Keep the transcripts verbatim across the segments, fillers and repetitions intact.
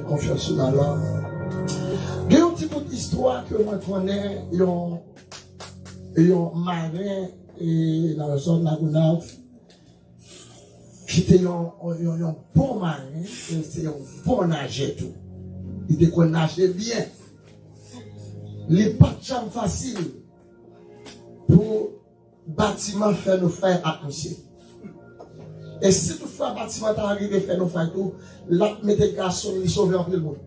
Konfyans ou nan lòm. Gen yon ti bout istwa ke mwen konnen, yon, yon maren, e, nan zòn Lagonav, ki te yon, yon, yon bon maren, e se yon bon najè tou. Li te konn naje byen. Li pa t janm fasil pou batiman fè nofray ak misye. E si toutfwa batiman ta rive fè nofray tou, l ap mete gason l, li sove anpil moun.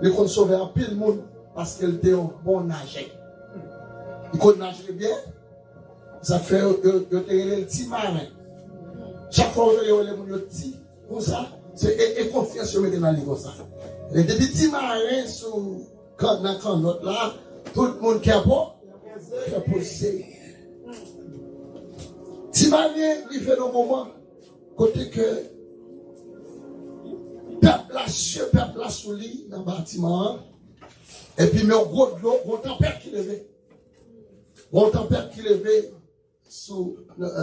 Li konn sove anpil moun paske l te yon bon najè. Li konn naje byen, sa fè yo, yo, yo te rele l Ti Maren. Chak fwa yo te rele moun yo Ti, konsa, se e, e konfyans yo mete nan li konsa. E depi Ti Maren sou kan, nan kannòt la, tout moun kè po-, kè poze. Ti Maren rive nan moman kote ke pèp la, je pèp la sou li nan batiman an. Epi men yon gwo dlo, gwo tanpèt ki leve. Gwo tanpèt ki leve sou,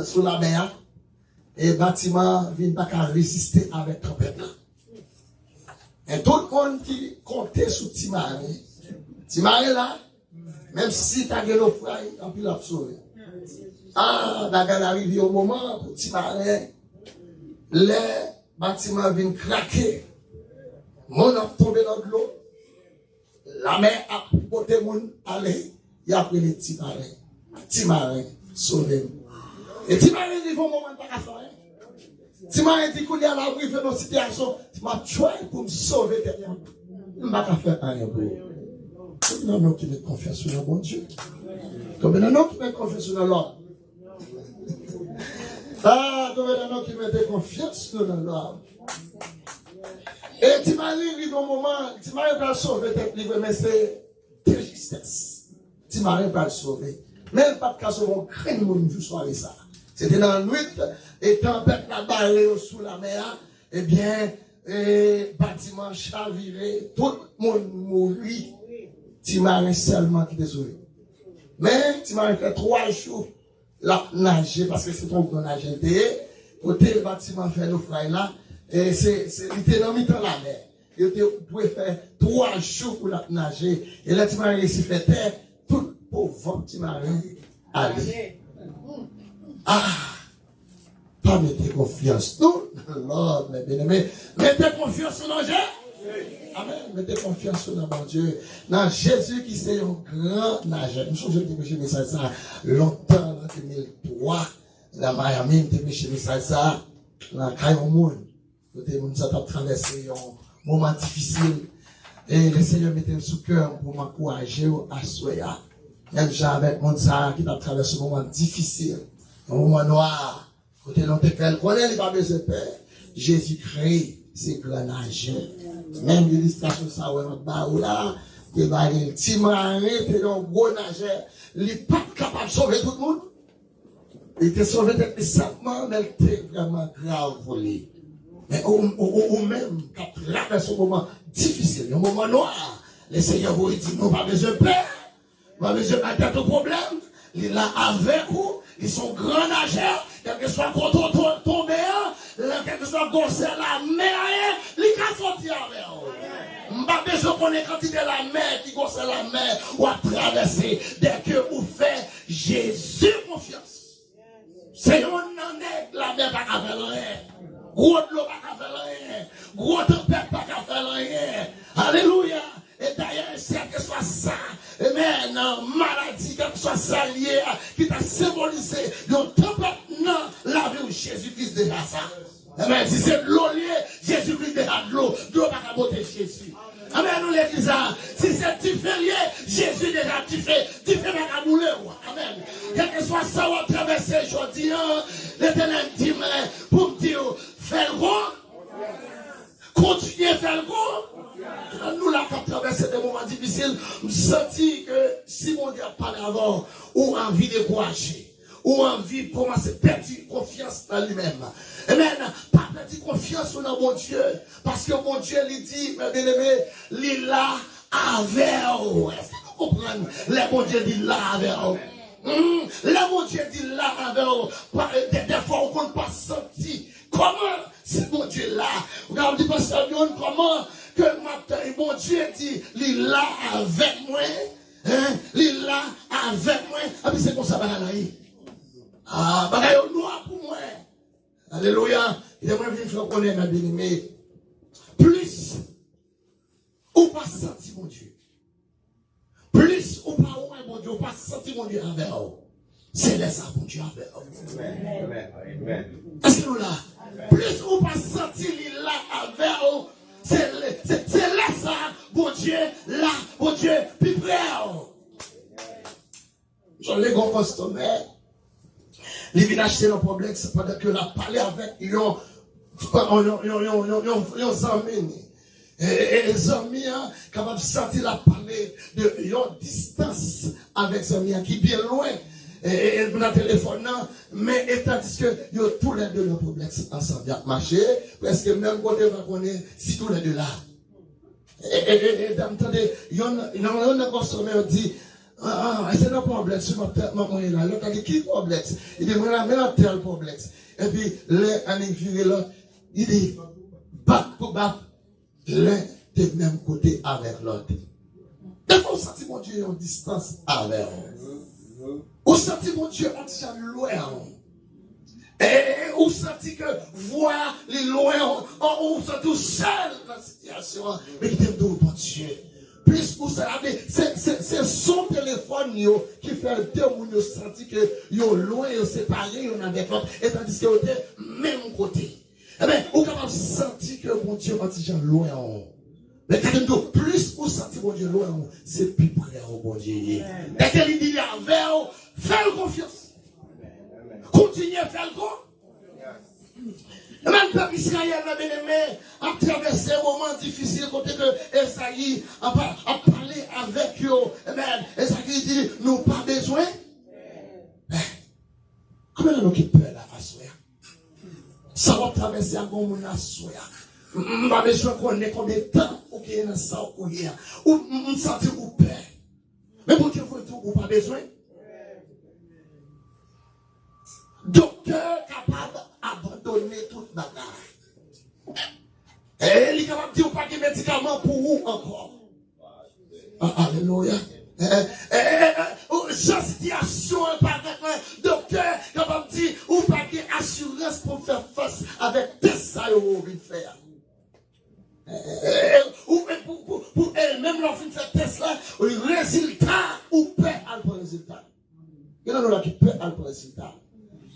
sou lamè a, e batiman an vin pa ka reziste avèk tanpèt la. E tout moun ki konte sou Ti Maren, Ti Maren la, menm si ta gen nofray, anpil ap sove. A, bagay la rive yon moman pou Ti Maren, lè batiman an vin krake, moun ap tonbe nan dlo, lamè ap pote moun ale, y ap rele Ti Maren. Ti Maren, sove m. E Ti Maren rive yon moman l pa ka fè anyen. Ti Maren di kounye a la m rive nan sitiyasyon, m ap try pou m sove tèt mwen. M pa ka fè anyen pou ou. Konbyen nan nou ki met konfyans ou nan Bondye? Konbyen nan nou ki met konfyans ou nan lòm? A, konbyen nan nou ki mete konfyans nou nan lòm? E Ti Maren rive yon moman, Ti Maren pral sove tèt li vre, men se de jistès. Ti Maren pral sove. Men l pa t ka sove yon grenn moun jou sware sa a. Se te nan nwit, e tanpèt la bare yo sou lamè a. Ebyen, e batiman chavire, tout moun mouri. Ti Maren sèlman ki te sove. Men, Ti Maren fè twa jou l ap naje, paske se t yon gran najè l te ye. Kote batiman fè nofray la, e se, se, li te nan mitan lamè. Yo te dwe fè twa jou pou l ap naje. E lè Ti Maren resi fè tè, tout po vant Ti Maren ale. A! Pa mete konfyans nou nan lòm, men byeneme. Mete konfyans nou nan Jezi. Amèn. Mete konfyans nou nan Bondye. Nan Jezi ki se yon gran najè. M sonje m te preche mesaj sa a lontan, nan de mil twa, nan Miami, m te preche mesaj sa a nan kay yon moun. Kote moun sa t ap travèse yon moman difisil. E Lesenyè mete l sou kè m pou m ankouraje w aswè a. Menm jan avèk moun sa a ki t ap travèse yon moman difisil, yon moman nwa, kote nou te fè l konnen li pa bezwen pè. Jezikri se gran najè. Menm ilistrasyon sa w wè m ap ba ou la, te ba li Ti Maren te yon gwo najè. Li pa t kapab sove tout moun. Li te sove tèt li sèlman, men l te vrèman grav pou li. Men ou, ou, ou, ou menm k ap travèse yon moman difisil, yon moman nwa, Lesenyè voye di nou pa bezwen pè, pa bezwen bay tèt ou pwoblèm. Li la avèk ou, li se yon gran najè, kèlkeswa kote w to-, tonbe an, kèlkeswa gwosè lamè a ye, li ka soti avè w. M pa bezwen konnen kantite lamè ki gwosè lamè w ap travèse, dèke ou fè Jezi konfyans. Se youn nan nèg lamè pa ka fè l anyen. Gwo dlo pa ka fè l anyen. Gwo tanpèt pa ka fè l anyen. Alelouya! E dayè, kèlkeswa sa, amèn, maladi, kèlkeswa sa l ye a, ki ta senbolize yon tanpèt nan lavi w, Jezi Kris deja sa. Amèn. Si se dlo l ye, Jezi Kris deja dlo. Dlo pa ka bote Jezi. Amèn. Nou legliz la, si se dife l ye, Jezi deja dife. Dife pa ka boule w. Amèn. Kèlkeswa sa w ap travèse jodi a, Letènèl di mwen pou m di w, fè l gwo. Kontinye fè l gwo. Nou la k ap travèse de moman difisil, m santi ke si Bondye ap pale avè w, ou anvi dekouraje. Ou anvi kòmanse pèdi konfyans nan li menm. Amèn. Pa pèdi konfyans ou nan Bondye, paske Bondye, li di, men byeneme, li la avè w. Èske nou konprann lè Bondye di l la avè w? Hmm, lè Bondye di l la avè w, pa, dè, dèfwa ou konn pa santi kòman si Bondye la. Ou ka di, pastè John, kòman ke m ap tann, Bondye di, li la avèk mwen, hein, li la avèk mwen, epi se konsa bagay la ye. Ah, bagay yo nwa pou mwen. Alelouya. Kite mwen vin fè w konnen, mè byeneme. Plis ou pa santi Bondye, plis ou pa wè Bondye, ou pa santi Bondye avè w, se lè sa Bondye avè w. Amen. Amen. Èske nou la? Plis ou pa santi li la avè w, se lè, se, se lè sa Bondye la, Bondye pi prè w. Jan legon konstomè, li vin achte nan Publix pandan ke l ap pale avèk yon, yon, yon, yon, yon, yon, yon zanmi li. E, e, e zanmi an kapab santi l ap pale de yon distans avèk zanmi an ki byen lwen. E, e, e nan telefòn nan, men e tandiske yo toulède nan Publix ansanm, y ap mache, prèske menm kote, pa konnen si toulède la. E, e, e, e, dam tande, yon, yon, yon nan konstomè yo di, ah, ah, se nan Publix, m ap tè, m ap mwen la. Lòt la di, ki Publix? Li di, mwen la, mwen la tèl Publix. Epi, lè annik vire lòt, li di, bap pou bap, len te menm kote avèk lòt. Defwa, ou santi Bondye yon distans avè w. Ou santi Bondye yon ti jan lwen w. E ou santi ke vwa li lwen w, ou santi w sèl nan sitiyasyon an. Men kite m di w, Bondye, plis ou sa ap, se, se, se son telefòn yo ki fè de moun yo santi ke yo lwen, yo separe youn avèk lòt, e tandiske yo te menm kote. Ebyen, ou kapab santi ke Bondye yon ti jan lwen w. Men gade m di w, plis ou santi Bondye lwen w, se pi prè w Bondye ye. Dèke li di li avè w, fè l konfyans. Kontinye fè l konfyans. Ebyen, pèp Izrayèl la, byeneme, ap travèse moman difisil kote ke Ezayi ap, ap pale avèk yo. Ebyen, Ezayi di, nou pa bezwen. Konbyen nan nou ki pè la aswè a? Sa w ap travèse a, gon moun aswè a. M, m pa bezwen konnen konbyen tan ou genyen nan sa ou ye a. Ou, m, m santi ou pè. Men Bondye voye di w ou pa bezwen. Doktè kapab abandone tout bagay. E li kapab di w pa gen medikaman pou ou ankò. Ah, alelouya. Eh, eh, eh, eh, eh, ou, jan sitiyasyon an parèt la, doktè kapab di ou pa gen asirans pou fè fas avèk tès sa yo ou vin fè a. Eh, eh, eh, ou, eh, pou, pou, pou, eh, menm lè w fin fè tès la, rezilta ou pè al pran rezilta. Gen nan nou la ki pè al pran rezilta.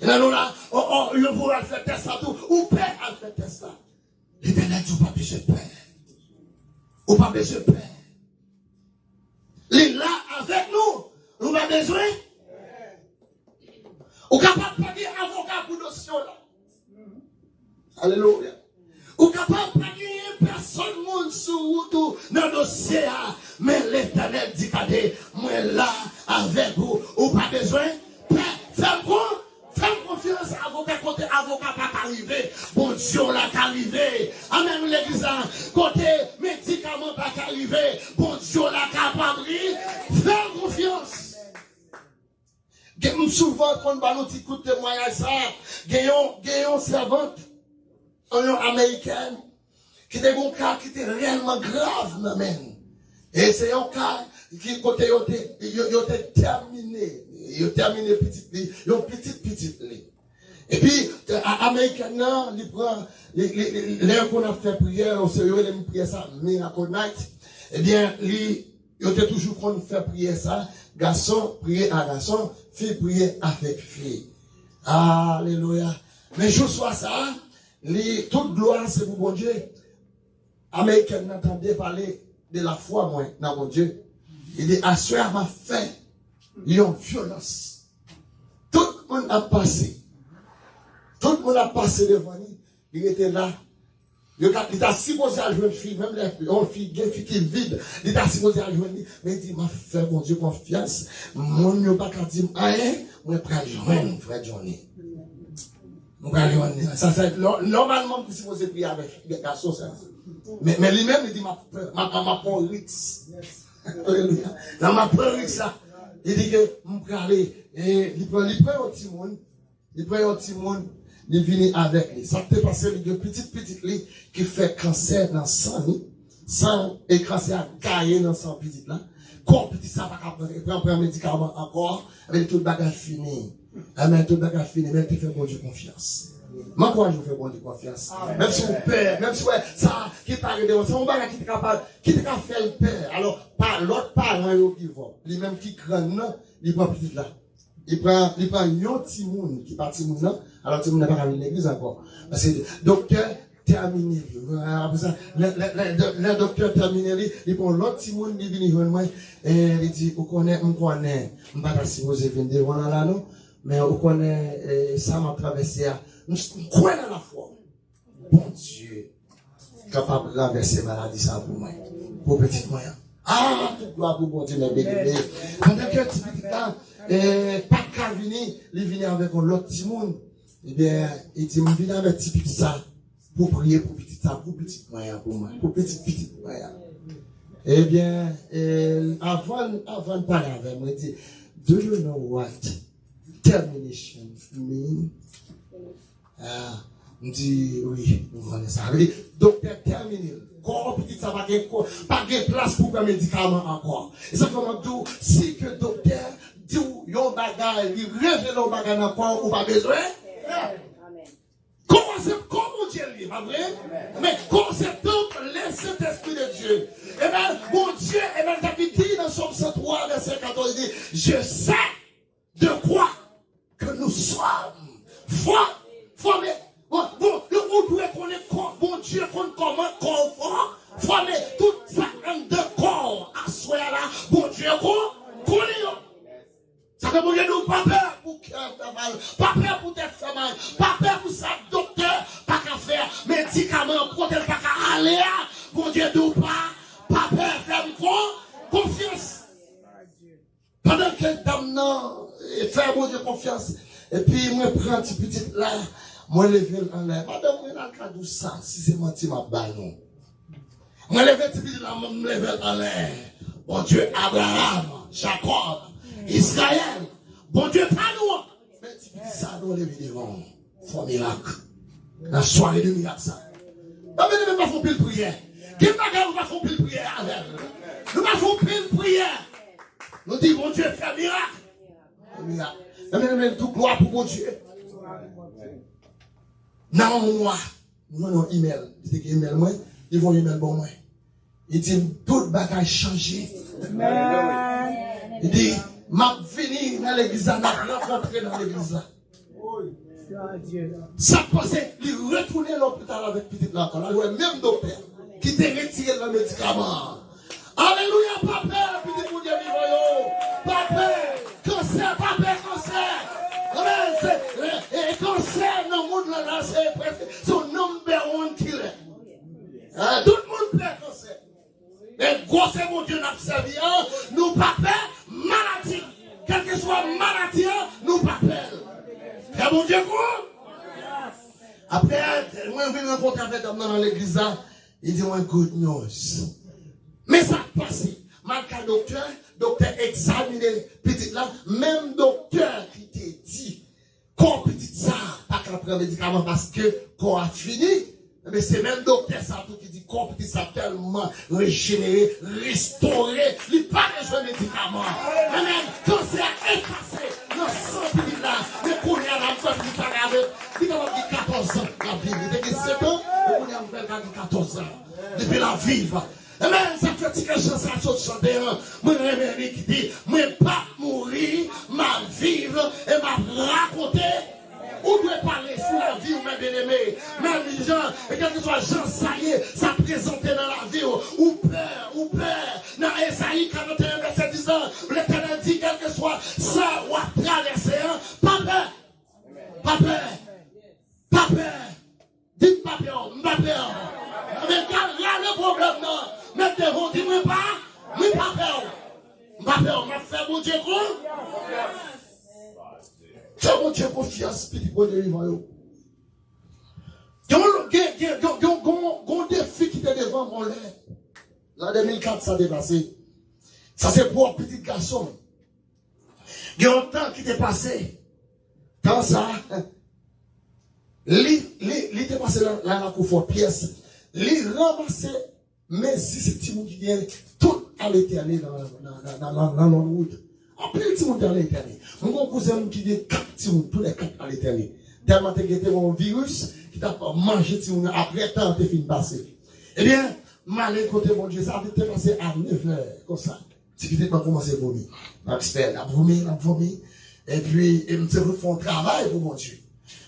Gen nan nou la, oh, oh, yo voye al fè tès la tou, ou pè al fè tès la. Letènèl di ou pa bezwen pè. Ou pa bezwen pè. Li la avèk nou. Nou pa bezwen. Ou kapab pa gen avoka pou dosye w la. Alelouya. Ou kapab pa genyen pèsonn moun sou wout ou nan dosye a, men Letènèl di, gade, mwen la avèk ou. Ou pa bezwen pè. Fè m kon, fè m konfyans, avoka, kote avoka pa ka rive, Bondye w la ka rive. Amèn, legliz la. Kote medikaman pa ka rive, Bondye w la kapab ri. Fè l konfyans. Gen, m souvan konn ba nou ti kout temwayaj sa. Gen yon, gen yon sèvant, yon amerikèn, ki te gen yon ka ki te reyèlman grav nan men l. E se yon ka ki kote yo te, yo, yo te tèmine, yo tèmine pitit li, yon pitit pitit li. Epi, a, amerikèn nan, li pran, li, li, li, lè yo konn ap fè priyè, yo se, yo rele priyè sa Miracle Night. Ebyen, li, yo te toujou konn fè priyè sa, gason priye a gason, fi priye avèk fi. Alelouya. Men jou swa sa, li, tout glwa se pou Bondye. Amerikèn nan tande pale de lafwa mwen nan Bondye. Li di, aswè a m ap fè yon vyolans. Tout moun ap pase. Tout moun ap pase devan li. Li rete la. Yo ta, li ta sipoze al jwenn fi, menm lè yon fi, gen fi ki vid, li ta sipoze al jwenn li. Men li di, m ap fè Bondye konfyans. Moun yo pa ka di m anyen, mwen pral jwenn frè Johnny. Mwen pral jwenn li. Sa, sa, nò-, nòmalman, m te sipoze priye avèk gason sa. Men, men li menm, li di, m ap, m ap, m ap pran riks. Alelouya. Nan m ap pran riks la. Li di ke m prale, e, li pran, li pran yon timoun. Li pran yon timoun, li vini avèk li. Sa k te pase, li gen pitit pitit li ki fè kansè nan san li. San e kansè a gaye nan san pitit la. Kò pitit sa pa ka pran, pran, pran medikaman ankò. Ebyen, tout bagay fini. Ebyen, tout bagay fini. Men l te fè Bondye konfyans. M ankouraje w fè Bondye konfyans. Menm si w pè, menm si w wè sa ki pare devan, se yon bagay ki te ka pa, ki te ka fè l pè. Alò, pa, lòt paran yo give up. Li menm ki grann nan, li pran pitit la. Li pran, li pran yon timoun ki pa timoun nan, alò timoun nan pa ka vin legliz ankò. Paske doktè tèmine l. Apre sa, lè, lè, lè, lè, lè doktè tèmine li, li pran lòt timoun, li vini jwenn mwen, e li di, ou konnen, m konnen, m pa ta sipoze vin devan w la, la non, men ou konnen, e, sa m ap travèse a, m, m kwè nan lafwa w. Bondye kapab ranvèse maladi sa pou mwen, pou pitit mwen an. Ah, tout glwa pou Bondye, men byeneme. Pandan ke ti pitit la, eh, pa t ka vini, li vini avèk yon lòt timoun. Ebyen, li di, m vini avèk ti pitit sa pou priye pou pitit sa, pou pitit mwen an, pou mwen, pou pitit pitit mwen an. Ebyen, eh, avan, avan l pale avè mwen, li di, do you know what termination mean? Ah, m di, wi, nou konnen sa. Li di, doktè tèmine l. Kò pitit sa pa gen, pa gen plas pou pran medikaman ankò. E sa fè m ap di w, si ke doktè di w yon bagay, li revele yon bagay nan kò w, ou pa bezwen. Kò a se kò Bondye l ye, pa vre? Men kò se tanp Lesentespri de Dye. Ebyen, Bondye, ebyen, David di nan Sòm san twa, vèsè katòz, li di, je sais de quoi que nous sommes for-, formés. Bon, bon, ou dwe konnen kò, Bondye konn kòman kò w fò-, fòme. Tout sa anndan kò w aswè a la, Bondye kon-, konnen yo. Sa fè Bondye di w pa pè pou kè fè mal, pa pè pou tèt fè mal, pa pè pou sa doktè pa ka fè, medikaman an kote l pa ka ale a. Bondye di w pa, pa pè, fè m kon-, konfyans. Pandan ke dam nan, eh, fè Bondye konfyans, epi mwen pran ti pitit la, mwen leve l anlè. Madanm mwen al ka di w sa, si se manti m ap ba nou. Mwen leve ti pitit la, mwen leve l anlè. Bondye Abraram, Jakòb, Izrayèl, Bondye pa nou an. Men ti pitit sa nou leve devan w. Fò mirak. Nan sware de mirak sa. Nan men nou pa fè pil priyè. Gen bagay nou pa fè pil priyè avè l. Nou pa fè pil priyè. Nou di Bondye fè mirak. Fè mirak. Nan men nou men tout glwa pou Bondye. Nan yon mwa, mwen yon imèl. Li te gen imèl mwen. Li voye imèl ban mwen. Li di m tout bagay chanje. Amen. Li di, m ap vini nan legliz la, n ap rankontre nan legliz la. Sa k pase, li retounen lopital avèk pitit la ankò. L al wè menm doktè ki te retire l nan medikaman an. Alelouya, pa pè, pitit Bondye vivan yo. Pa pè, kansè, pa pè, kansè. Amen. Se, e, e, kansè nan mond lan la, se prèske, se yon number one killer. Ah, tout moun pè kansè. Men gwo se Bondye n ap sèvi an, nou pa pè maladi. Kèlkeswa maladi an, nou pa pè l. Fè Bondye kou. Apre, mwen vin rankontre avèk dam nan nan legliz la, li di mwen good news. Men sa k pase, m al ka doktè, doktè egzamine pitit la, menm doktè ki te di kò pitit sa pa ka pran medikaman paske kò a fini. Ebyen, se menm doktè sa tou ki di kò pitit sa tèlman rejenere, restore, li pa bezwen medikaman. Amen. Kansè a efase nan san pitit la. Men kounye a la, m fè pitit sa gade, li kapab gen katòz an l ap viv. Li te gen sèt an, men kounye a m fè l ka gen katòz an. Depi l ap viv. Amen. Sa k fè ti kè chan sa sot chante an, mwen renmen li ki di, mwen p ap mouri, m ap viv e m ap rakonte. Ou dwe pale sou lavi w, men byeneme. Menm jan, e kèlkeswa jan sa ye, sa prezante nan lavi w. Ou pè, ou pè. Nan Ezayi karannteyen, vèsè dis lan, Letènèl di, kèlkeswa sa w ap travèse an, pa pè. Pa pè. Pa pè. Di m pa pè, m pa pè. Men ka rale pwoblèm nan. Met devan w, di mwen pa, mwen pa pè. M pa pè, m ap fè Bondye kon. Fè Bondye konfyans, pitit Bondye vivan yo. Gen, gen, gen, gen, gen, gen, gen defi ki te devan mwen lè. Lan de mil kat sa te pase. Sa se pwòp pitit gason m. Gen yon tan ki te pase. Tan sa, li, li, li te pase nan, nan lakou Fòpyès. Li ranmase Mezi se timoun ki gen tout aletène nan, nan, nan, nan, nan, nan Longwood. Anpil timoun te aletène. Mwen gen yon kouzen m ki gen kat timoun, toulèkat aletène. Tèlman te gen te yon viris ki t ap manje timoun yo apre tan an te fin pase. Ebyen, m ale kote Bondye, sa te pase a nevè konsa. Ti pitit mwen kòmanse vomi. M ap espè, l ap vomi, l ap vomi. Epi, e m te fè yon travay pou Bondye.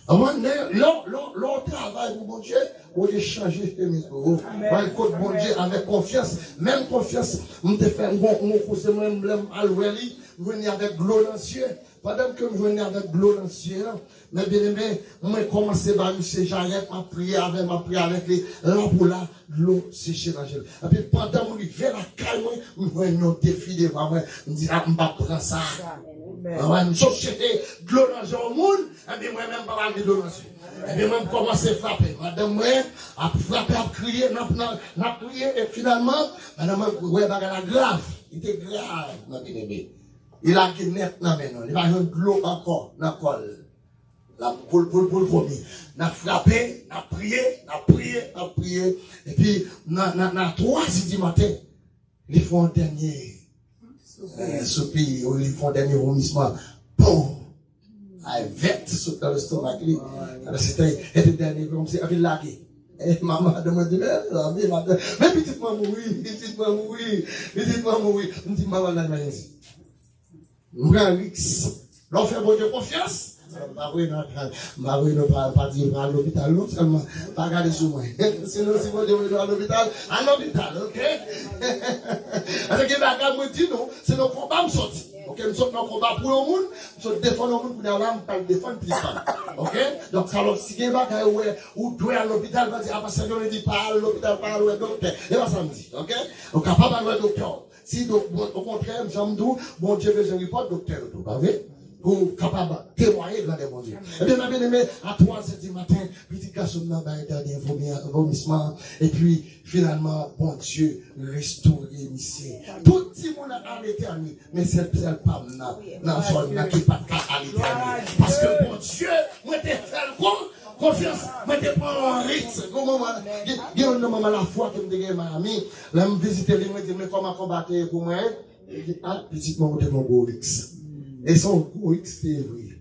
Mwen, lè, lè, lè, lè w travay pou Bondye, Bondye chanje chemiz pou ou. Mwen, kot Bondye avèk konfyans, menm konfyans, m te fè, m gon, m gon kouzen mwen, lè m al wè li, m jwenn li avèk dlo nan zye. Pandan ke m jwenn li avèk dlo nan zye an, men byeneme, mwen kòmanse ba misye jarèt, m ap priye avè l, m ap priye avèk li, la pou la, dlo seche nan je l. Epi pandan m rive lakay mwen, m jwenn yon defi devan mwen, m di, "A, m p ap pran sa." Mwen, m sot chèche dlo nan je yon moun, epi mwen menm m pa pral gen dlo nan je. Epi mwen, m kòmanse frape. Madanm mwen ap frape, ap kriye, n ap, n ap, n ap kriye, e finalman, madanm mwen wè bagay la grav. Li te grav, nan byeneme. Li lage nèt nan men nou. Li pa jwenn dlo ankò nan kò l. L ap boul, boul, boul vomi. N ap frape, n ap priye, n ap priye, n ap priye. Epi, nan, nan, nan twa zè di maten, li fè yon dènye, eh, soupi, li fè yon dènye vomisman. Poum! Ay vèt sot nan lestomak li. Alò, se te, se te dènye, kòmsi, epi l lage. Eh, manman, madanm mwen di, men, men, madanm, men pitit mwen mouri, pitit mwen mouri, pitit mwen mouri. M di, manman, nan, nan, nan, M pran risk. Lè w fè Bondye konfyans, m pa voye nou, m pa voye nou, pa, pa di pa al lopital non, sèlman pa gade sou mwen. Sinon, si Bondye voye nou al lopital, al lopital, oke? Paske gen bagay mwen di nou, se nan konba m soti. Oke, m sot nan konba pou yon moun, m sot defann yon moun, kounye a la, m pral defann plis pa m. Oke? Donk, sa vle di, si gen bagay ou wè, ou dwe al lopital, pa di, a, pastè Johnny di pa al lopital, pa al wè doktè. E pa sa m di, oke? Ou kapab al wè doktè w. Si, donk, bon, okontrè, jan m di w, Bondye bezwen repòt doktè yo tou, pa vre? Pou w kapab temwaye grandè Bondye. Ebyen, mwen byeneme, a twa zè di maten, pitit gason m nan bay dènye vomi-, vomisman, epi, finalman, Bondye restore misye. Tout timoun an aletène, men sèl, sèl pa m nan, nan zòn nan ki pa t ka aletène. Paske Bondye, mwen te fè l kon, konfyans, mwen te pran yon risk. Gon manman, gen, gen youn nan manman lafwa ke m te gen Miami. Lè m vizite li, mwen di l, "Men kòman konba te ye pou mwen?" Li di, "A, pitit mwen, ou te pran gwo risk." E se yon gwo risk te ye vre.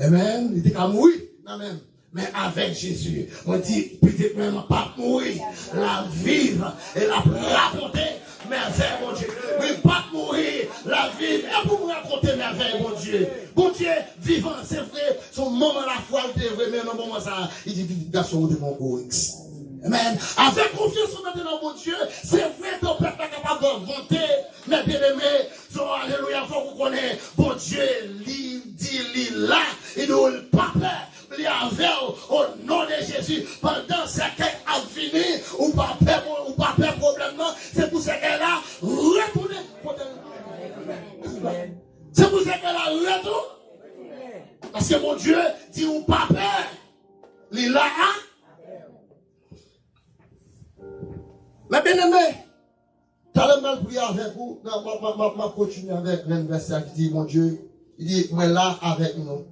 Amen. Li te ka mouri nan men m. Men avèk Jezi, mwen di, pitit mwen, m p ap mouri. L ap viv e l ap rakonte mèvèy Bondye. Wi, m p ap mouri, l ap viv. E pou m rakonte mèvèy Bondye. Bondye vivan, se vre, se yon manman lafwa l te vre, men nan moman sa a, li di, pitit gason, ou te pran gwo risk. Amen. Avèk konfyans ou mete nan Bondye, se vre, tanpèt la kapab vante, men byeneme, so, alelouya, fòk ou konnen, Bondye, li di li la, li di w li pa pè, li avè w, o non de Jezi. Pandan sèkèy ap vini, ou pa pè, ou pa pè pwoblèm nan, se pou sèkèy la retounen kote l. Se pou sèkèy la retounen. Paske Bondye di ou pa pè. Li la a. Men byeneme, talè m pral priye avèk ou, m ap, m ap, m ap, m ap kontinye avèk grenn vèsè a ki di, Bondye, li di, mwen la avèk nou.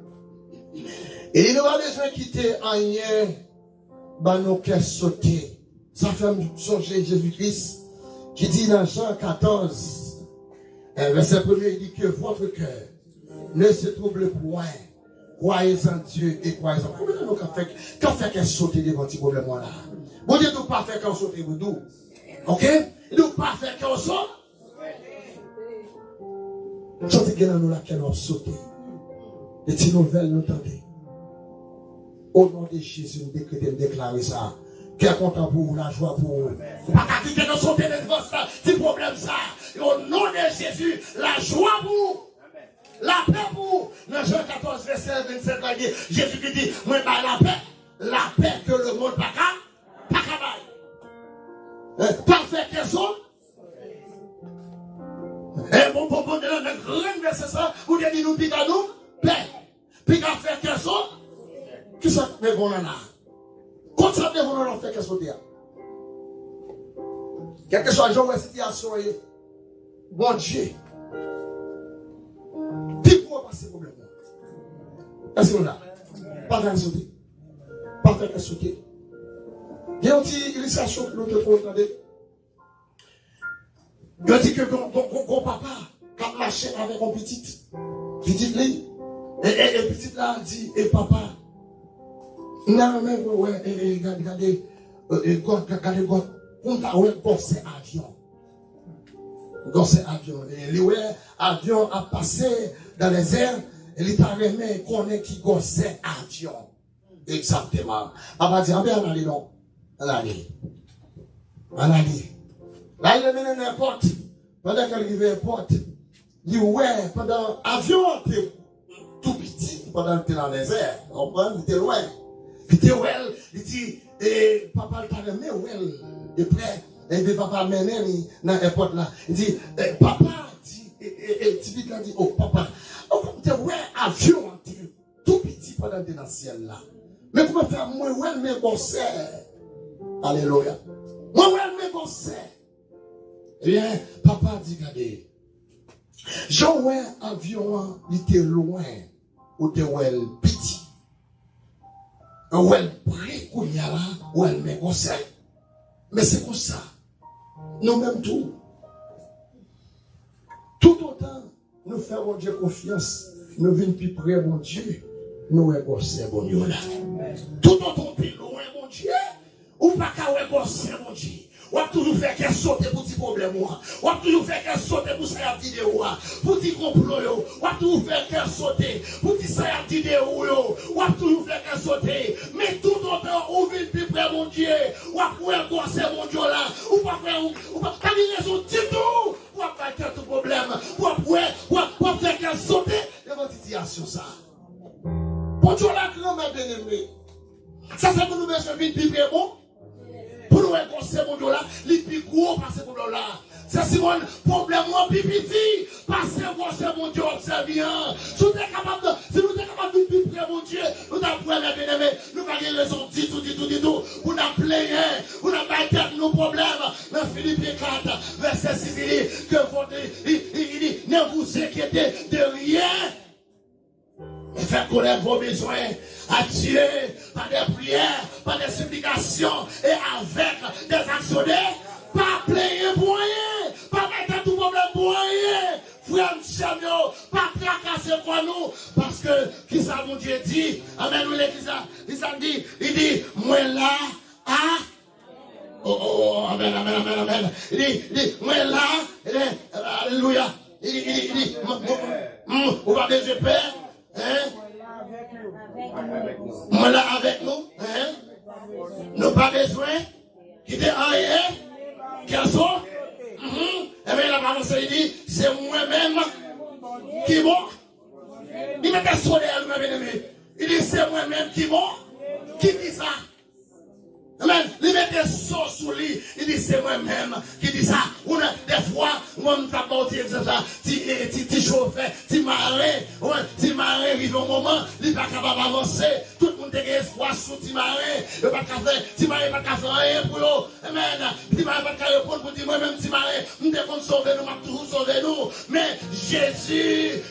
E li nou pa bezwen kite anyen ban nou kè sote. Sa fè m sonje Jezi Kris ki di nan Jan katòz, eh, vèsè premye, li di, que votre cœur ne se trouble point. Croyez en Dieu et croyez en. Konbyen nan nou k ap fè, k ap fè kè sote devan ti pwoblèm ou la? Bondye di w pa fè kè w sote, Vodou. Oke? Li di w pa fè kè w sote. M santi gen nan nou la kè nou ap sote. E ti nouvèl nou tande. O non de Jezi, m dekrete, m deklare sa. Kè kontan pou ou, lajwa pou ou. Ou pa ka kite nou sote devan sa, ti pwoblèm sa. E o non de Jezi, lajwa pou ou. Lapè pou ou. Nan Jan katòz, vèsè vennsèt la, li di, Jezi ki di, mwen bay lapè. Lapè ke lemonn pa ka, pa ka bay. Eh, pa fè kè sote. Eh, bon, bon, bon, nan, nan grenn vèsè sa, ou te di nou piga nou pè. Piga fè kè sote. Kisa k devan w la? Konn sa k devan w la, w fè kè sote a. Kèlkeswa jan w wè sitiyasyon an ye, Bondye pi gwo pase pwoblèm nan. Èske nou la? Pa fè kè sote. Pa fè kè sote. Gen yon ti ilistrasyon ke nou te konn tande. Yo di ke gon, gon, gon, gon papa k ap mache avèk yon pitit. Pitit li, e, e, e pitit la di, e papa, m ta renmen wè, e, e, gade, gade, e, e, gòt, gade gòt, pou m ta wè gwosè avyon. Gwosè avyon. E li wè avyon ap pase dans les airs, e li ta renmen konnen ki gwosè avyon. Egzakteman. Papa di, anben ann ale non. Ann ale. Ann ale. La, li mennen nan èpòt. Pandan ke l rive èpòt, li wè, pandan avyon an te tou piti, pandan l te nan lèzè, w konprann, li te lwen. Li te wè l, li di, e, papa l ta renmen wè l de prè. Epi papa mennen li nan èpòt la. Li di, e, papa, di, e, e, e, ti pitit la di, o, papa, o, m te wè avyon an te tou piti pandan l te nan syèl la. Men kòman fè mwen wè l men gwosè? Alelouya. Mwen wè l men gwosè. Ebyen, papa di, gade, jan w wè avyon an, li te lwen, ou te wè l piti. Ou wè l pre kounye a la, ou wè l men gwosè. Men se konsa, nou menm tou. Toutotan nou fè Bondye konfyans, nou vin pi pre Bondye, nou wè gwosè Bondye la. Toutotan w pi lwen Bondye, ou pa ka wè gwosè Bondye. W ap toujou fè kè sote pou ti pwoblèm ou a. W ap toujou fè kè sote pou sa y ap di de ou a, pou ti konplo yo. W ap toujou fè kè sote pou ti sa y ap di de ou yo. W ap toujou fè kè sote. Men toutotan ou vin pi pre Bondye, w ap wè gwosè Bondye la. Ou p ap wè, ou, ou p ap, pa gen rezon ditou pou w ap bay tèt ou pwoblèm, pou w ap wè, pou w ap, pou w ap fè kè sote devan sitiyasyon sa a. Bondye w la gran, mè byeneme. Sa se pou nou bezwen vin pi pre bon. Pou nou wè gwosè Bondye w la, li pi gwo pase pwoblèm w la. Sè Simòn, pwoblèm ou an pi piti pase gwosè Bondye w ap sèvi an. Si w te kapab, si nou te kapab vin pi pre Bondye, nou t ap wè, mè byeneme, nou pa gen rezon ditou, ditou, ditou, pou n ap plenyen, pou n ap bay tèt nou pwoblèm. Nan Filipyen kat, vèsè sis, li di, que vous, li, li, li di, ne vous inquiétez de rien. Mais faites connaître vos besoins à Dieu par des prières, par des supplications et avec des actions de, pa plenyen pou anyen, pa bay tèt ou pwoblèm pou anyen. Frè m, sè m yo, pa trakase kò nou, paske kisa Bondye di? Amèn, wi, legliz la, li sa l di? Li di, mwen la, a, o, o, o, amèn, amèn, amèn, amèn. Li, li, mwen la, li, alelouya. Li, li, li, li, m, m, m, ou pa bezwen pè, hein? Mwen la avèk nou, hein? Nou pa bezwen kite anyen kè sote. Mhm. Ebyen, l ap avanse, li di, se mwen menm ki bon. Li mete so dèyè l, mè byeneme. Li di, se mwen menm ki bon. Ki di sa? Amèn. Li mete so sou li. Li di, se mwen menm ki di sa. Ou nan, dèfwa, mwen, m t ap ba w ti egzanp sa. Ti, eh, ti, ti chofè, ti maren. Ou wè, ti maren rive yon moman, li pa kapab avanse. Tout moun te gen espwa sou ti maren. Yo pa t ka fè, ti maren pa t ka fè anyen pou yo. Amèn. Ti maren pa t ka reponn pou di, mwen menm, ti maren, m te konn sove nou, m ap toujou sove nou. Men Jezi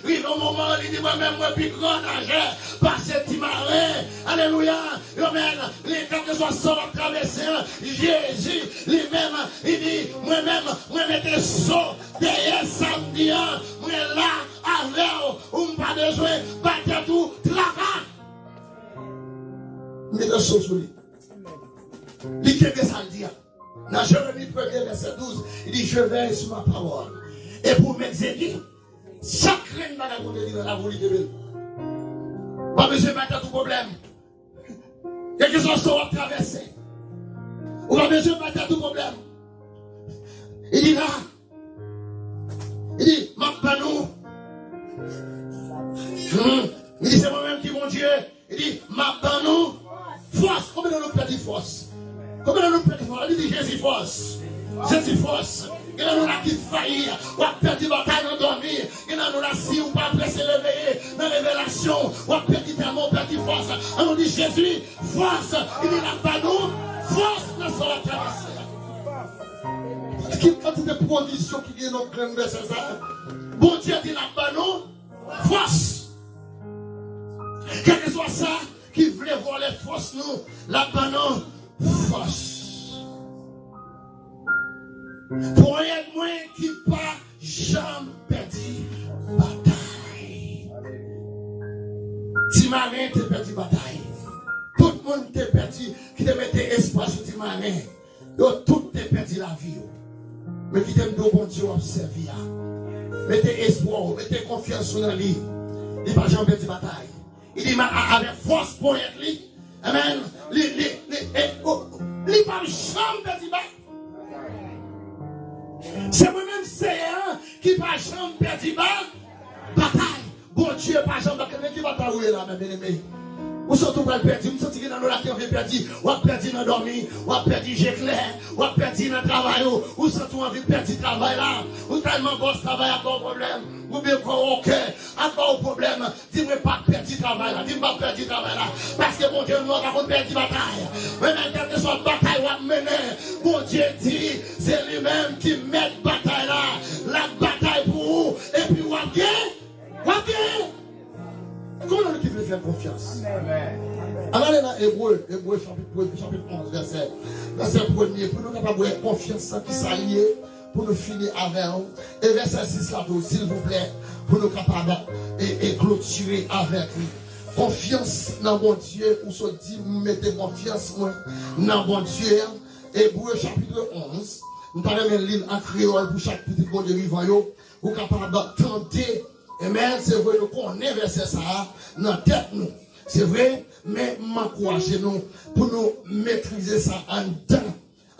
rive yon moman, li di, mwen menm, mwen pi gran najè pase ti maren. Alelouya. Amèn. Li, kèlkeswa sa w ap travèse an, Jezi li menm, li di, mwen menm, mwen mete so dèyè sa m di an, mwen la avè w, ou m pa bezwen bay tèt ou traka. Mete so sou li. Li kenbe sa l di a. Nan Jeremi premye vèsè douz, li di, je veille sur ma parole et pour m'exécuter. Chak grenn bagay Bondye di nan lavi w, li kenbe l. Pa bezwen bay tèt ou pwoblèm. Kèlkeswa sa w ap travèse, ou pa bezwen bay tèt ou pwoblèm. Li di la, li di, m ap ban nou. Hmm. Li di, se mwen menm ki Bondye. Li di, m ap ban nou fòs. Konbyen nan nou pèdi fòs? Konbyen nan nou pèdi fòs? Li di, Jezi fòs. Jezi fòs. Gen nan nou la ki fayi. W ap pèdi batay nan dòmi. Gen nan nou la, si ou pa prese reveye nan revelasyon, w ap pèdi tèlman ou pèdi fòs. An nou di, Jezi fòs. Li di, l ap ban nou fòs nan sa w ap travèse a. Ki kantite pwovizyon ki gen nan grenn vèsè sa? Bondye di l ap ban nou fòs. Kèlkeswa sa ki vle vòlè fòs nou, l ap ban nou fòs. Ponyèt mwen ki pa janm pèdi batay. Ti Maren te pèdi batay. Tout moun te pèdi, ki te mete espwa sou Ti Maren. Yo tout te pèdi lavi yo. Men kite m di w, Bondye w ap sèvi a. Mete espwa w, mete konfyans ou nan li. Li pa janm pèdi batay. Li di, ma, a, avèk fòs ponyèt li. Amen. Li, li, li, e, o, li pa janm pèdi batay. Se mwen menm Seyè a ki pa janm pèdi ba-, batay. Bondye pa janm batay. Nan ki batay ou ye la, men byeneme? Ou santi w pral pèdi. M santi gen nan nou la ki anvi pèdi. W ap pèdi nan dòmi. W ap pèdi je klè. W ap pèdi nan travay ou. Ou santi w anvi pèdi travay la. Ou tèlman bòs travay ap ba w pwoblèm. Oubyen kò w kè ap ba w pwoblèm. Di, mwen p ap pèdi travay la. Di, m p ap pèdi travay la. Paske Bondye nou an pa konn pèdi batay. Mwen menm, kèlkeswa batay w ap mennen, Bondye di, se li menm ki mèt batay la. L ap batay pou ou, epi w ap gen. W ap gen. Konbyen nou ki vle fè konfyans? Ann ale nan Ebre, Ebre chapit, chapit onz, vèsè, vèsè premye, pou nou kapab wè konfyans lan ki sa l ye, pou nou fini avè l. E vèsè sis la tou, silvouplè, pou nou kapab e, e klotire avèk li. Konfyans nan Bondye, ou sot di, m mete konfyans mwen nan Bondye. Ebre chapit onz, m ta renmen li l an kreyòl pou chak pitit Bondye vivan yo. Ou kapab tande. Amen. Se vre, nou konnen vèsè sa a nan tèt nou. Se vre, men m ankouraje nou pou nou metrize sa anndan,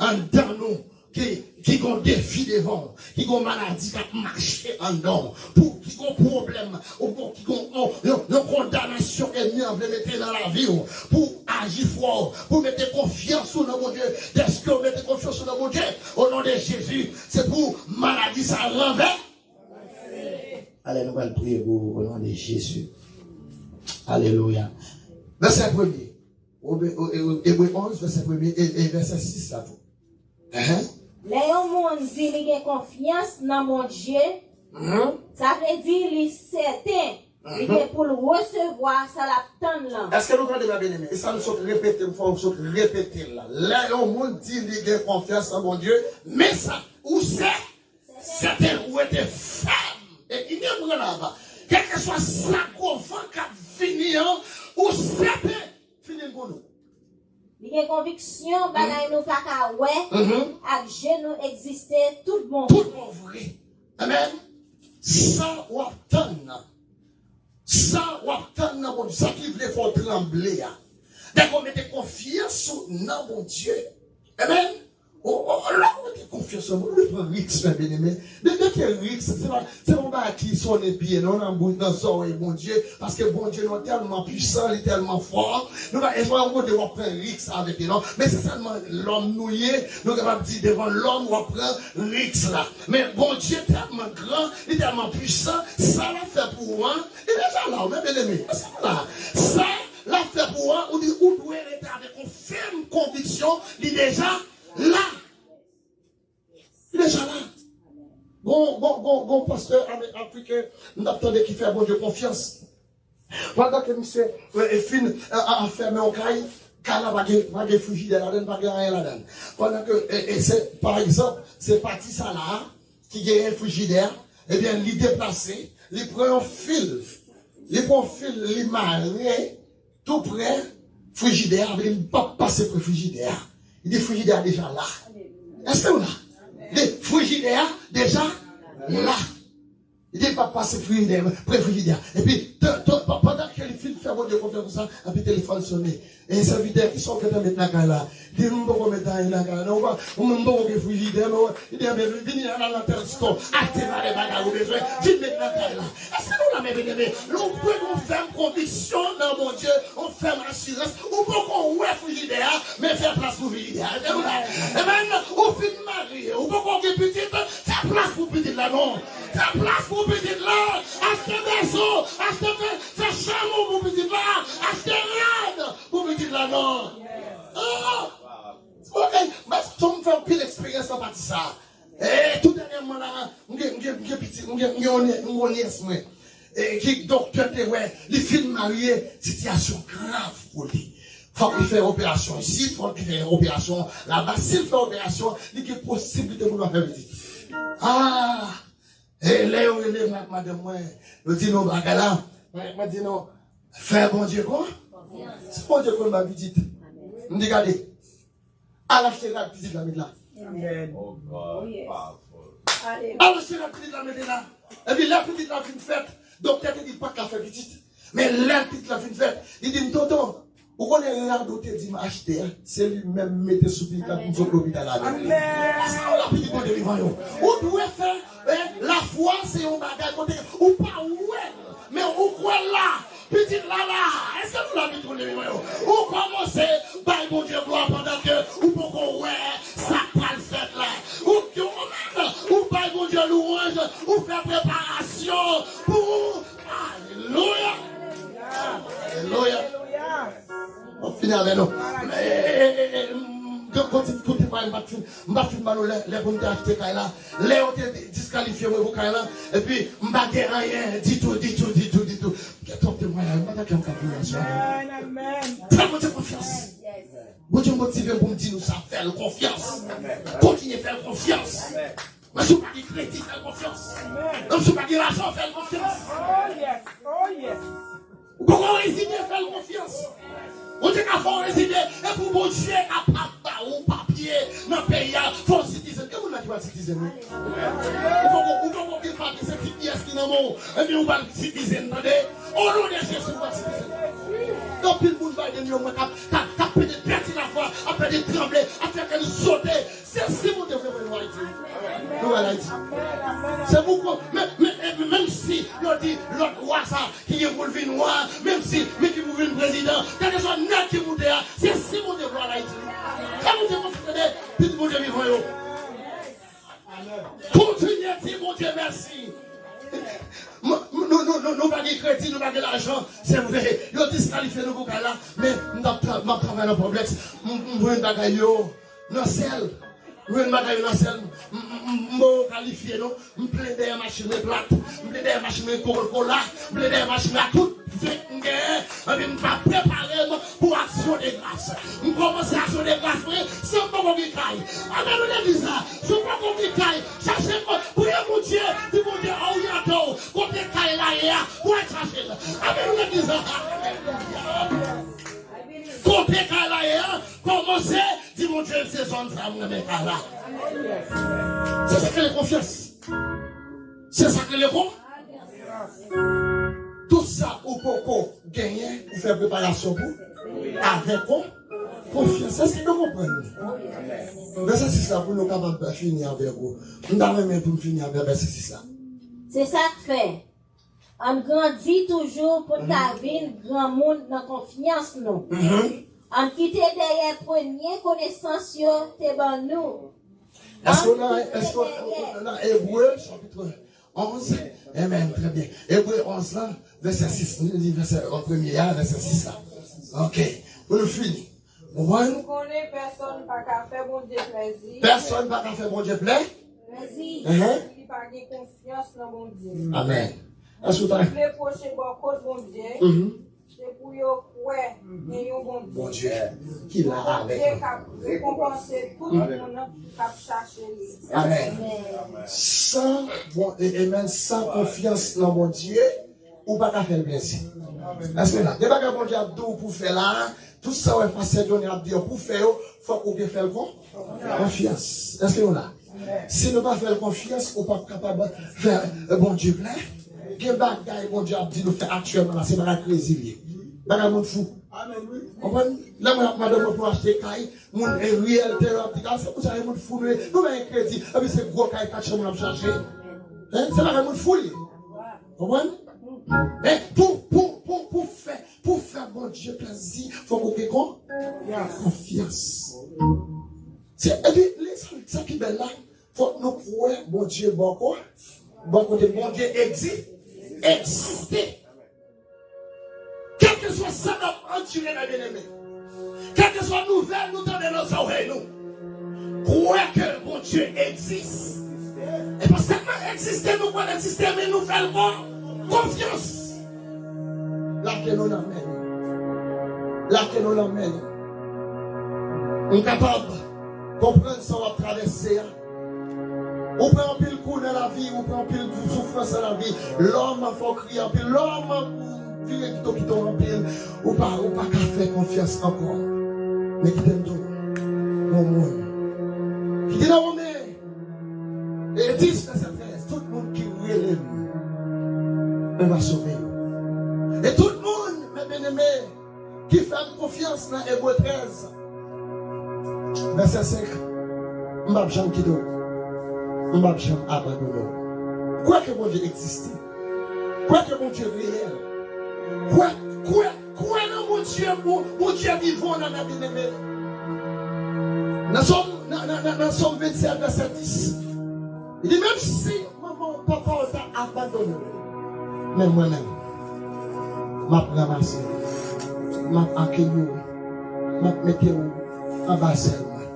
anndan nou, ki, ki gon defi devan w, ki gon maladi k ap mache anndan w, pou ki gon pwoblèm, ou gon, ki gon, yon, yon, yon kondanasyon ènmi an vle mete nan lavi w, pou aji fò, pou mete konfyans ou nan Bondye, dèske w mete konfyans ou nan Bondye, o non de Jezi, se pou maladi sa ranvè-, Ale, nou pral priye pou ou, o non de Jezi. Alelouya. Vèsè premye. Obe-, o-, e-, Ebre onz, vèsè premye, e, e vèsè sis la tou. Ehe. Lè yon moun di li gen konfyans nan Bondye, mhm, sa vle di li sèten, li, mhm, gen pou l resevwa sa l ap tann lan. Èske nou tande, mè byeneme? E sa nou sot repete, m fò nou sot repete l la. Lè yon moun di li gen konfyans nan Bondye, men sa, ou sè-, sèten, ou rete fèm. E inebranlab. Kèlkeswa sa gwo van k ap vini an, ou sèten, fini l pou nou. Li gen konviksyon bagay nou pa ka wè, mhm, ak je nou egziste tout bon vre. Tout bon vre. Amen. Sa w ap tann nan. Sa w ap tann nan Bondye. Sa ki vle fè w tranble a. Dèke w mete konfyans ou nan Bondye. Amen. O, o, lè w mete konfyans nan Bondye, ou pran risk, mè byeneme. De, de ke risk, se pa, se pa yon bagay ki sonnen byen, non, nan bou-, nan zòrèy Bondye, paske Bondye nou tèlman pwisan, li tèlman fò. Nou pa, e pa yon kote w ap pran risk avèk li, non. Men se sèlman lòm nou ye, nou kapab di devan lòm w ap pran risk la. Men Bondye tèlman gran, li tèlman pwisan, sa l ap fè pou ou an, li deja la, wi, mè byeneme. Èske nou la? Sa l ap fè pou ou an, ou di, ou dwe rete avèk yon fèm konviksyon, li deja la. Li deja la. Gon, gon, gon, gon pastè ame-, afriken, m t ap tande ki fè Bondye konfyans. Pandan ke misye, e, e fin, a, a, a fèmen yon kay, kay la pa gen, pa gen frijidè ladan l, pa gen anyen ladan l. Pandan ke, e, e se, pa egzanp, se pati sa la a, ki genyen frijidè, ebyen, li deplase, li pran yon fil, li pran yon fil, li mare, tou prè frijidè a, vle di li p ap pase pre frijidè a. Li di frijidè a deja la. Èske w la? Li di frijidè a deja la. Li di li p ap pase frijidè, pre frijidè a. Epi, te, te, pa-, pandan ke li fin fè Bondye konfyans konsa, epi telefòn sonnen. E sèvitè, kisa w gentan met nan kay la? Li di, m poko met anyen nan kay la, non, ou pa, ou menm poko gen frijidè, non. Li di, enben, vini, al nan Tesco, achte valè bagay ou bezwen, vin met nan kay la. Èske nou la, mè byeneme? Nou dwe gon fèm konviksyon nan Bondye, yon fèm asirans. Ou poko wè frijidè a, men fè plas pou frijidè a. Èske nou la? Amen. Ou fin marye, ou poko gen pitit, fè plas pou pitit la, non. Fè plas pou pitit la. Achte bezo, achte fè, fè chanm ou pou pitit la. Achte rad pou pitit la, non. Ah! Ok, mwen tou m fè anpil eksperyans nan pati sa. E tou dènyèman la, m gen, m gen, m gen pitit, m gen, m gen yon nyè-, yon nyès mwen. E ki doktè te wè, li fin marye, sitiyasyon grav pou li. Fòk li fè operasyon isit, fòk li fè operasyon laba. Si l fè operasyon, li gen posiblite pou l pa fè pitit. Ah! E lè yo rele ma-, madanm mwen, yo di nou bagay la. Mwen, mwen di nou, fè Bondye kon. Si Bondye konn ba pitit. M di gade. Al achte rad pitit la met la. Amen. Oh God, powerful. Al achte rad pitit la met la. Epi lè pitit la fin fèt, doktè te di l pa t ka fè pitit. Men lè pitit la fin fèt, li di m, tonton, ou konnen rad ou te di m achte a, se li menm m mete sou pitit la pou m sot lopital avè l. Èske w la pitit Bondye vivan yo? Ou dwe fè, eh, lafwa se yon bagay kote ou pa wè l, men ou kwè l la. Pitit la la. Èske nou la, pitit Bondye vivan yo? Ou kòmanse bay Bondye glwa pandan ke ou poko wè sa k pral fèt la. Ou, ou menm, ou bay Bondye louwanj, ou fè preparasyon pou ou. Alelouya! Alelouya! M ap fini avè nou. Eh, eh, eh, eh, m, m, kote, kote pa m pa t fin, m pa t fin ban nou lè, lè pou m te achte kay la. Lè yo te di-, diskalifye mwen pou kay la, epi m pa gen anyen ditou, ditou, ditou, ditou. Gen twòp temwayaj, m pa ta kè m ka vini aswè. Amen, amen. Fè Bondye konfyans. Bondye motive m pou m di nou sa, fè l konfyans. Kontinye fè l konfyans. Menm si w pa gen kredi, fè l konfyans. Menm si w pa gen lajan, fè l konfyans. Oh yes, oh yes. Ou poko rezime, fè l konfyans. Bondye ka fè w rezime, epi Bondye kapab ba ou papye nan peyi a, fè w sitizen. Gen moun la ki pa t sitizen, wi. Ou poko, ou poko gen papye, se T P S ki nan men w, epi ou pa t sitizen, tande? O non de Jezi, ou pa t sitizen. Gen anpil moun Biden yo, mwen, k ap, k ap, k ap pèdi, pèdi lafwa, ap pèdi tranble, ap fè kè l sote. Se si Bondye vle pou nou Ayiti. Nou al Ayiti. Se pou kon, men, men, men, menm si yo di lòt wa sa ki gen pou l vin wa, menm si, men ki pou vin prezidan, kèlkeswa nèg ki moute a, se si Bondye vle al Ayiti. Fè Bondye konfyans, tande, pitit Bondye vivan yo. Kontinye di Bondye mèsi. M, m, nou, nou, nou, nou pa gen kredi, nou pa gen lajan, se vre. Yo diskalifye nou pou kay la, men m t ap tra-, m ap travay nan Publix, m, m jwenn bagay yo nan sèl. M jwenn bagay yo nan sèl. M, m, m, m poko kalifye non. M plen dèyè machin mwen plat. M plen dèyè machin mwen Coca-Cola. M plen dèyè machin mwen ak tout vent m genyen. Epi m pa prepare m pou aksyon de gras. M kòmanse aksyon de gras mwen san m poko gen kay. Amèn, legliz la. Si w poko gen kay, chache m, priye Bondye, di Bondye, oriante w. Kote kay la ye a, pou w al chache l. Amèn, legliz la. Kote kay la ye a, kòmanse di Bondye, se zòn sa m renmen kay la. Se sa k rele konfyans. Se sa k rele kon-, tout sa ou poko genyen, ou fè preparasyon pou, avèk kon-, konfyans. Èske nou konprann? Vèsè sis la, pou nou kapab fini avèk ou. M ta renmen pou m fini avèk vèsè sis la. Se sa k fè, ann grandi toujou pou n ka vin granmoun nan konfyans nou. Mhm. Ann kite dèyè premye konesans yo te ban nou. Èske w nan, èske w nan Ebre, chapit onz? Amen, trè byen. Ebre onz la, vèsè sis, nou li vèsè, an premye a, vèsè sis la. Ok, pou nou fini. Ou konprann? Nou konnen pèsonn pa ka fè Bondye plèzi. Pèsonn pa ka fè Bondye plè? Plèzi. Ehe. Si li pa gen konfyans nan Bondye. Amen. Èske w ta... Moun repwoche bò kot Bondye, mhm, se pou yo kwè gen yon Bondye. Bondye ki la avèk nou. Bondye k ap rekonpanse tout moun k ap chache li. Amen. Amen. San, bon, e, amen, san konfyans nan Bondye, ou pa ka fè l plèzi. Èske la? Gen bagay Bondye ap di w pou w fè la, tout sa w wè pastè Johnny ap di w pou w fè yo, fòk ou gen fè l kon, konfyans. Èske nou la? Si nou pa fè l konfyans, ou p ap kapab fè, eh, Bondye plè. Gen bagay Bondye ap di nou fè aktyèlman la, se bagay krezi l ye. Bagay moun fou. Konprann? Lè mwen ap mande moun pou achte kay, moun, eh, riyèltè yo ap di, "Ah, se pou sa, e moun fou nou ye. Nou pa gen kredi, epi se gwo kay kat chanm n ap chache." Hein? Se bagay moun fou l ye. Konprann? Men pou, pou, pou, pou fè, pou fè Bondye plèzi, fòk ou gen kon-, konfyans. Se, epi, li, sa, sa ki bèl la, fòk nou kwè Bondye bò ko-, bò kote Bondye egzi-, egziste. Kèlkeswa sa n ap andire la, byeneme, kèlkeswa nouvèl nou tande nan zòrèy nou, kwè ke Bondye egziste. E pa sèlman egziste, nou kwè l egziste, men nou fè l kon-, konfyans. Lage nou nan men l. Lage nou nan men li. M kapab konprann sa w ap travèse a. Ou pran anpil kou nan lavi, ou pran anpil soufrans nan lavi. Lòm fè w kriye anpil, lòm ou vire kite w, kite w anpil. Ou pa, ou pa ka fè konfyans ankò. Men kite m di w, yon moun ki te nan Women, e dis vèsè trèz, tout moun ki rele m, mwen va sove yo. E tout moun, men byeneme, ki fè m konfyans nan Ebre trèz, vèsè senk, m p ap janm kite w, m p ap janm abandone w. Kwè ke Bondye egziste. Kwè ke Bondye reyèl. Kwè, kwè, kwè nan Bondye, Bon-, Bondye vivan nan, nan byeneme. Nan Sòm, nan, nan, nan, nan Sòm vennsèt, vèsè dis, li di, menm si manman w, papa w ta abandone w, men mwen menm, m ap ranmase w, m ap akeyi w, m ap mete w anba zèl mwen.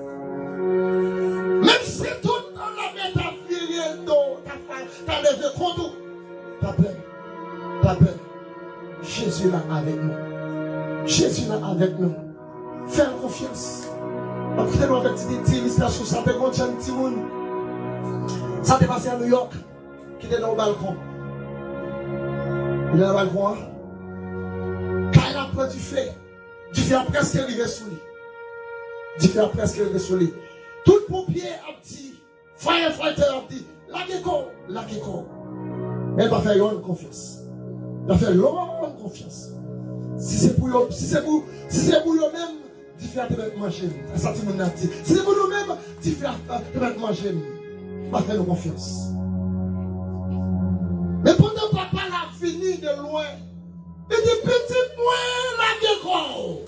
Menm si tout tan lamè ta vire do, ta, ta, ta leve kont ou, pa pè, pa pè. Jezi la avèk nou. Jezi la avèk nou. Fè l konfyans. M ap kite nou avèk ti, ti ilistrasyon sa. Te gen yon jèn timoun. Sa te pase a New York. Ki te nan yon balkon. Li te nan balkon an. Kay la pran dife. Dife a prèske rive sou li. Dife a prèske rive sou li. Tout ponpye ap di, firefighter ap di, lage kò w, lage kò w. Men l pa fè yonn konfyans. L pa fè yonn konfyans. Si se pou yo, si se pou, si se pou yo menm, dife a te mèt manje m. Se sa timoun nan ap di. Si se pou nou menm, dife a, a, te mèt manje m. Pa fè nou konfyans. Men pandan papa la vini de lwen, li di, pitit mwen, lage kò w.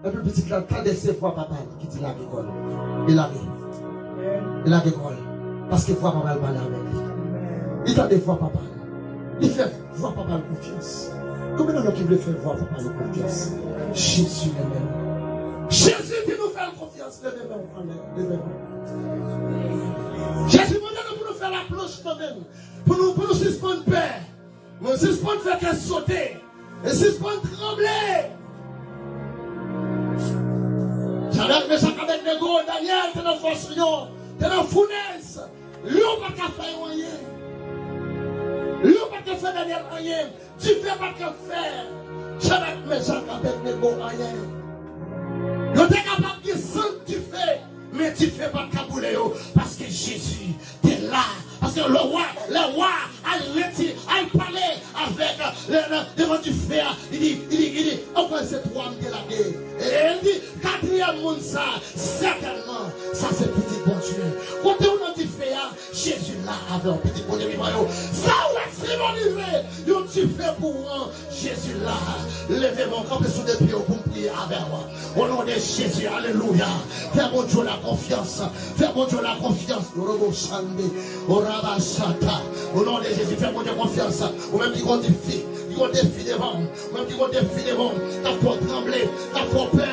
Epi pitit la tande se vwa papa l ki di lage kò l. Li lage. Li lage kò l. Paske vwa papa l pale avè l. Li tande vwa papa l. Li fè vwa papa l konfyans. Konbyen nan nou ki vle fè vwa papa nou konfyans? Jezi renmen nou. Jezi di nou fè l konfyans. Leve men w anlè. Leve men w. Jezi mande nou pou nou fè laplanch nan men l. Pou nou, pou nou sispann pè. Men sispann fè kè sote. E sispann tranble. Sadrak, Mechak, Abèdnego, Danyèl te nan fòs lyon, te nan founèz. Lyon pa t ka fè yo anyen. Lyon pa t ka fè Danyèl anyen. Dife pa t ka fè Sadrak, Mechak, Abèdnego anyen. Yo te kapab desann dife, men dife pa t ka boule yo, paske Jezi te la. Paske le wa, le wa al redi, al pale avèk, le, le, devan dife a, li di, li di, li di, ankò se twa m te lage. E li di, katriyèm moun sa, sètènman, sa se pitit Bondye. Kote w nan dife a, Jezi la avè w, pitit Bondye vivan yo. Sa w wè senbolize yon dife pou ou an, Jezi la. Leve men w, kanpe sou de pye w pou m priye avè w. O non de Jezi, alelouya. Fè Bondye w la konfyans. Fè Bondye w la konfyans. Robo Sande, Oraba Sata. O non de Jezi, fè Bondye konfyans. Ou menm ki gon defi, ki gon defi devan w. Ou menm ki gon defi devan w. K ap fè w tranble, k ap fè w pè.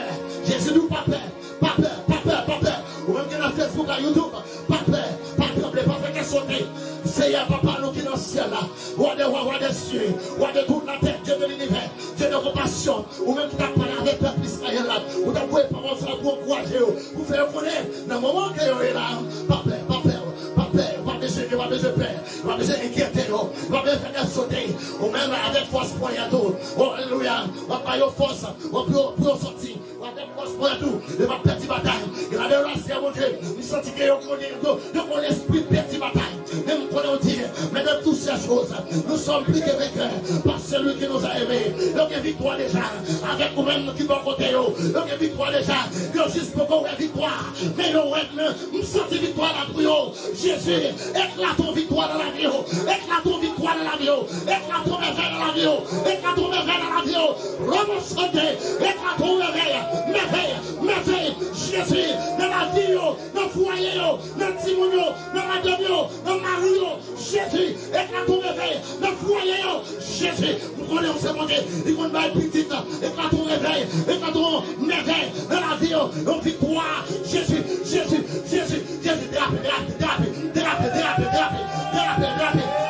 Jezi di w pa pè. Pa pè, pa pè, pa pè. Ou menm ki nan Facebook, la YouTube, pa pè, pa tranble, pa fè kè sote. Seyè, Papa nou ki nan syèl la, Wa de wa, Wa de sye, Wa de tout la tè, Dye de linivè, Dye de konpasyon, ou menm ki t ap pale avèk pèp Izrayèl la, ou t ap voye pawòl sa pou ankouraje yo, pou fè yo konnen nan moman ke yo ye la, pa pè, pa pè, pa pè, yo pa bezwen, yo pa bezwen pè, yo pa bezwen enkyete yo, yo pa bezwen fè kè sote. Ou menm avèk fòs ponyèt ou, o alelouya, w ap ba yo fòs, w ap pou yo, pou yo sòti. W ap fè fòs pou yo tou. Yo p ap pèdi batay. Gen ladan yo la, Seyè Bondye, m santi ke yo konnen, yo, yo gen yon lespri pèdi batay. Men m konnen w di, mais de toutes ces choses, nous sommes plus que vainqueurs par celui qui nous a aimés. Yo gen viktwa deja. Avèk ou menm ki bò kote yo, yo gen viktwa deja. Yo jis poko wè viktwa. Men yo wè, m santi viktwa la pou yo. Jezi, eklate yon viktwa nan lavi yo. Eklate yon viktwa nan lavi yo. Eklate yon mèvèy nan lavi yo. Eklate yon mèvèy nan lavi yo. Robo Sande, eklate yon mèvèy, mèvèy, mèvèy. Jezi, nan lavi yo, nan fwaye yo, nan timoun yo, nan madanm yo, nan mari yo. Jezi, eklate yon mèvèy nan fwaye yo. Jezi, m konnen w se Bondye, li konn bay pitit. Eklate yon revèy, eklate yon mèvèy nan lavi yo. Yon viktwa. Jezi, Jezi, Jezi, Jezi, derape, derape, derape.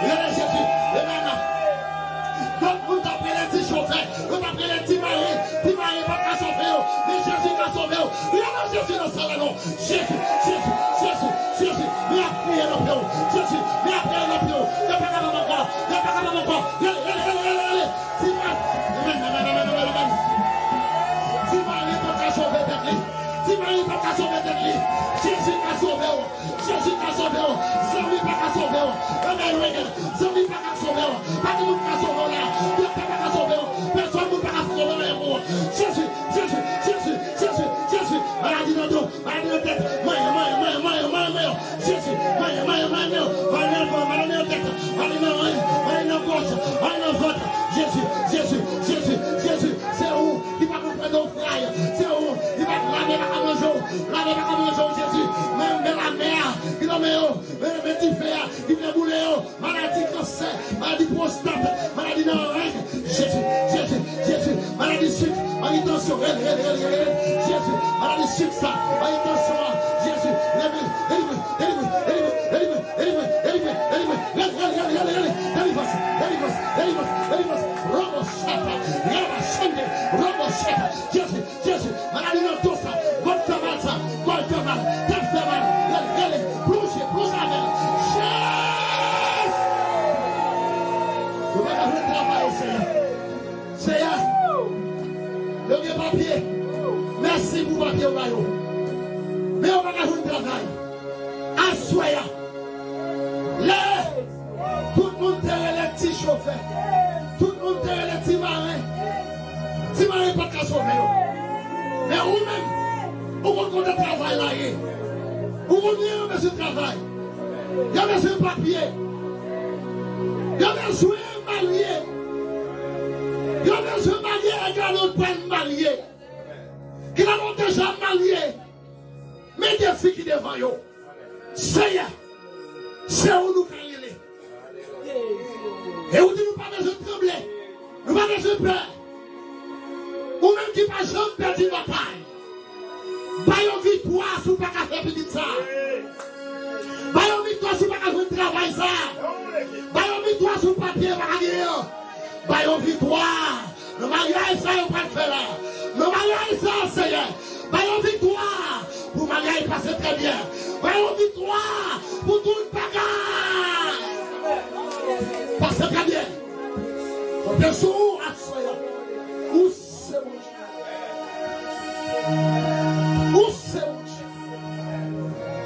Rele Jezi. Amen. Lòt moun t ap rele ti chofè, yo t ap rele ti mari, ti mari pa Jezi nan sal la non. Jezi, Jezi, Jezi, Jezi. Men y ap kriye nan pye w. Jezi, men y ap kriye nan pye w. Yo pa kapab ankò. Yo pa kapab ankò. Rele, rele, rele, rele, rele. Ti mari, ti mari pa ka sove tèt li. Ti mari pa ka sove tèt li. Jezi ka sove w. Jezi ka sove w. Zanmi pa ka sove w. Anmèy, zanmi pa ka sove w. Pa gen moun ki ka sove w la. Doktè pa ka sove w. Pèsòn moun pa ka sove w nan yon kou. Jezi, Jezi, Jezi, Jezi, Jezi. Maladi nan do, maladi nan tèt. Manyen, manyen, manyen, manyen, manyen, manyen. Jezi, manyen, manyen, manyen, manyen. Maladi nan van, maladi nan tèt. Maladi nan ren, maladi nan gòj, maladi nan vant. Jezi, Jezi, Jezi, Jezi. Se ou ki pa konprann ou frè. Se ou ki pa, lame pa ka manje w. Lame pa ka manje w, Jezi. Men, men lamè a ki nan men yo. Men, men dife a ki vle boule yo. Maladi kansè, maladi pwostat, maladi nan règ. Jezi, Jezi, Jezi. Maladi sik, maladi tansyon. Rele, rele, rele, rele. Jezi, maladi sik sa, maladi tansyon an. Jezi, leve, delivre, delivre, delivre. Rele, rele, rele, rele. Delivrans, delivrans, delivrans, delivrans. Robo shata, yaba shande, robo shata. Jezi, Jezi, maladi nan do sa, vant fè mal sa, kò fè mal, tèt fè mal, rele, rele, plonje, plonje avè l. Jezi! Yo pa ka jwenn travay, Seyè. Seyè, yo gen papye. Mèsi pou papye yo ba yo. Men yo pa ka jwenn travay. Aswè a, lè tout moun te rele ti chofè, tout moun te rele ti maren, ti maren pa t ka sove yo. Men ou menm, ou konn kote travay la ye. Ou konn gen yon mesye travay, yon mesye papye, yon mesye marye, yon mesye marye, e gade yon pral marye. Ki nan yon deja marye. Men defi ki devan yo. Seyè, se ou nou ka rele. E ou di nou pa bezwen tranble. Nou pa bezwen pè. Ou menm ki pa janm pèdi batay. Ba yo viktwa si w pa ka fè pitit sa. Ba yo viktwa si w pa ka jwenn travay sa. Ba yo viktwa si w papye pa ka genyen. Ba yo viktwa. Nan maryaj sa yo pral fè la. Nan maryaj sa, Seyè, ba yo viktwa pou maryaj pase trè byen. Ba yo viktwa pou tout bagay pase trè byen. Konte sou ou aswè a. Ou se Bondye. Ou se Bondye.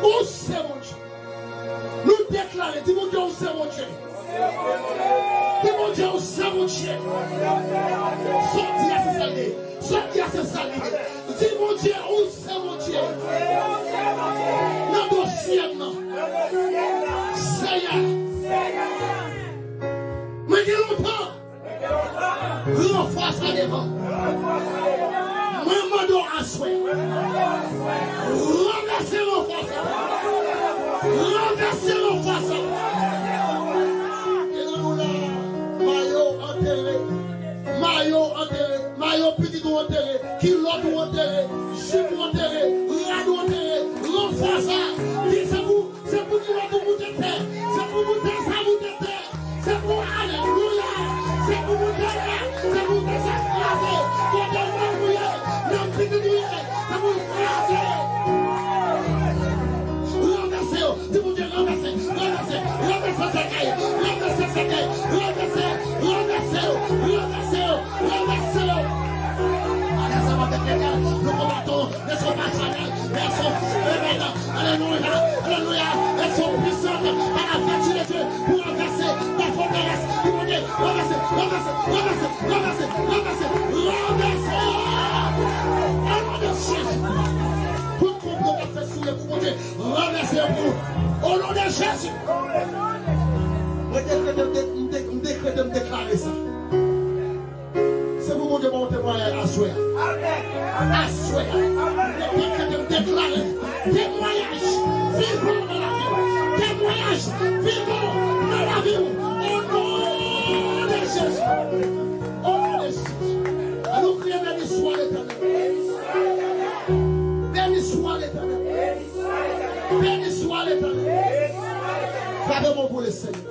Ou se Bondye. Nou deklare, di Bondye ou se Bondye. Di Bondye ou se Bondye. Sa w di a se sa l ye. Sa w di a se sa l ye. Di Bondye ou se Bondye. Nan dosye m nan. Seyè. Mwen gen lontan. Ranfwa sa devan. Mwen mande w aswè. Ranvèse ranfwa sa. Ranvèse ranfwa sa. E nan nou la, mayo antere. Mayo antere. Mayo pitit ou antere. Kilòt ou antere. Jip ou antere. Rad ou antere. Ranfwa sa. Di se pou Se pou kilòt ou moute tè. Se pou boutèy sa moute tè. Se pou, alelouya. Se pou boutèy la. Se pou boutèy sa kraze. Kote w menm ou ye, menm pitit ou ye. Se pou l kraze. Ranvèse yo. Di Bondye ranvèse. Ranvèse. Ranvèse sèkèy. Ranvèse sèkèy. Ranvèse. Ranvèse yo. Ranvèse yo. Ranvèse yo. Alè sa va fè kèkè. Nou konbaton. Lè son pa chanèl, lè son, amen. Alelouya, alelouya. Lè son pwisan pa la vèti de Dye pou ranvèse la fòterès ki Bondye. Ranvèse, ranvèse, ranvèse, ranvèse, ranvèse, ranvèse. O non de Jezi. Tout konplo k ap fè sou yo pou Bondye, ranvèse yo pou ou. O non de Jezi. Mwen dekrete, m de-, m de-, m dekrete, m deklare sa. Se pou Bondye ba w temwayaj aswè a. Aswè a. M dekrete, m deklare temwayaj vivan nan lavi w. Temwayaj vivan nan lavi w. O non de Jezi. O non de Jezi. Ann nou kriye, beni swa Letènèl. Beni swa Letènèl. Beni swa Letènèl. Frape men w pou Lesenyè.